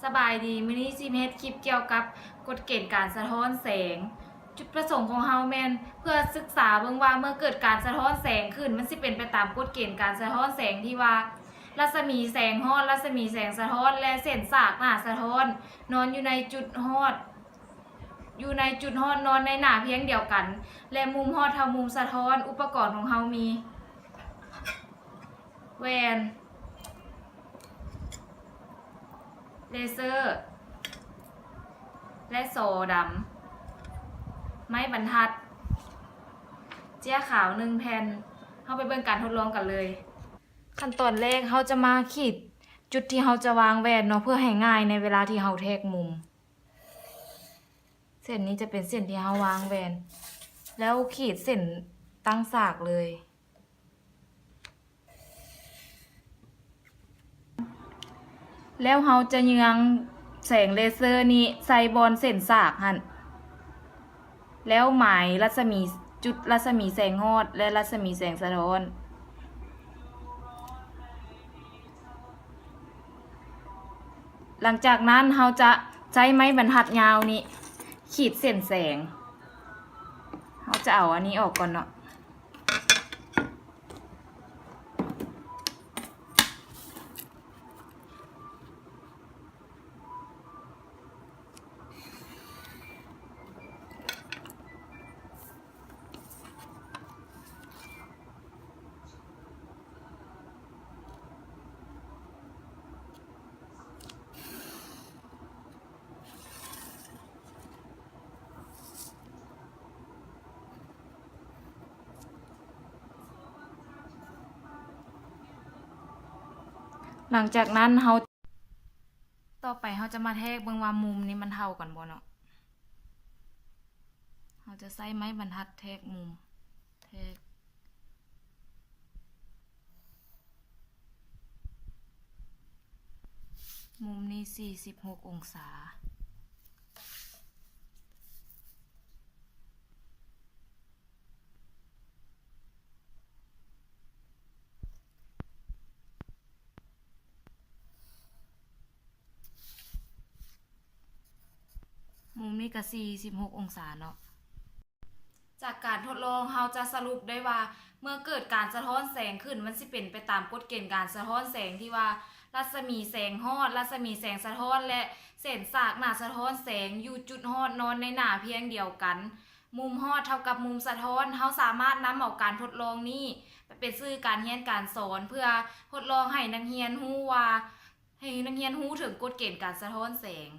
ສະບາຍດີ, ມື້ນີ້ຊິມາເຮັດຄລິບກ່ຽວກັບກົດເກນການສະທ້ອນແສງ. ຈຸດປະສົງຂອງເຮົາແມ່ນເພື່ອສຶກສາເບິ່ງວ່າເມື່ອເກີດການສະທ້ອນແສງຂຶ້ນ ມັນຊິເປັນໄປຕາມກົດເກນການສະທ້ອນແສງທີ່ວ່າ ລັດສະໝີແສງຮອດ, ລັດສະໝີແສງສະທ້ອນ ແລະ ເສັ້ນສາກໜ້າສະທ້ອນ ນອນຢູ່ໃນຈຸດຮອດ, ຢູ່ໃນຈຸດຮອດນອນໃນໜ້າພຽງດຽວກັນ ແລະ ມຸມຮອດເທົ່າມຸມສະທ້ອນ. ອຸປະກອນຂອງເຮົາມີ ແວ່ນ, ເລເຊີ ແລະ ສໍດຳ, ໄມ້ບັນທັດ, ເຈ້ຍຂາວໜຶ່ງແຜ່ນ. ເຮົາໄປເບິ່ງການທົດລອງກັນເລີຍ. ຂັ້ນຕອນແລກເຮົາຈະມາຂີດຈຸດທີ່ເຮົາຈະວາງແວ່ນເນາະ ເພື່ອໃຫ້ງ່າຍໃນເວລາທີ່ເຮົາແທກມຸມ. ເສັ້ນນີ້ຈະເປັນເສັ້ນທີ່ເຮົາວາງແວ່ນ ແລ້ວຂີດເສັ້ນຕັ້ງສາກເລີຍ. ແລ້ວເຮົາຈະເຍືອງແສງເລເຊີນີ້ໃສ່ບ່ອນເສັ້ນສາກຫັ້ນ ແລ້ວໝາຍລັດສະໝີ, ຈຸດລັດສະໝີແສງຮອດ ແລະ ລັດສະໝີແສງສະທ້ອນ. ຫຼັງຈາກນັ້ນເຮົາຈະໃຊ້ໄມ້ບັນທັດຍາວນີ້ຂີດເສັ້ນແສງ. ເຮົາຈະເອົາອັນນີ້ອອກກ່ອນເນາະ. ຫຼັງຈາກນັ້ນເຮົາ, ຕໍ່ໄປເຮົາຈະມາແທກເບິ່ງວ່າມຸມນີ້ມັນເທົ່າກັນບໍ່ເນາະ. ເຮົາຈະໃຊ້ໄມ້ບັນທັດແທກມຸມ, ແທກ ມຸມນີ້ສີ່ສິບຫົກອົງສາ. ມຸມນີ້ກະສີ່ສິບຫົກອົງສາເນາະ. ຈາກການທົດລອງ ເຮົາຈະສະຫຼຸບໄດ້ວ່າ ເມື່ອເກີດການສະທ້ອນແສງຂຶ້ນ ມັນຊິເປັນໄປຕາມກົດເກນການສະທ້ອນແສງທີ່ວ່າ ລັດສະໝີແສງຮອດ, ລັດສະໝີແສງສະທ້ອນ ແລະ ເສັ້ນສາກໜ້າສະທ້ອນແສງຢູ່ຈຸດຮອດນອນໃນໜ້າພຽງດຽວກັນ. ມຸມຮອດເທົ່າກັບມຸມສະທ້ອນ. ເຮົາສາມາດນຳເອົາການທົດລອງນີ້ໄປເປັນສື່ການຮຽນການສອນ ເພື່ອທົດລອງໃຫ້ນັກຮຽນຮູ້ວ່າ, ໃຫ້ນັກຮຽນຮູ້ເຖິງກົດເກນການສະທ້ອນແສງ.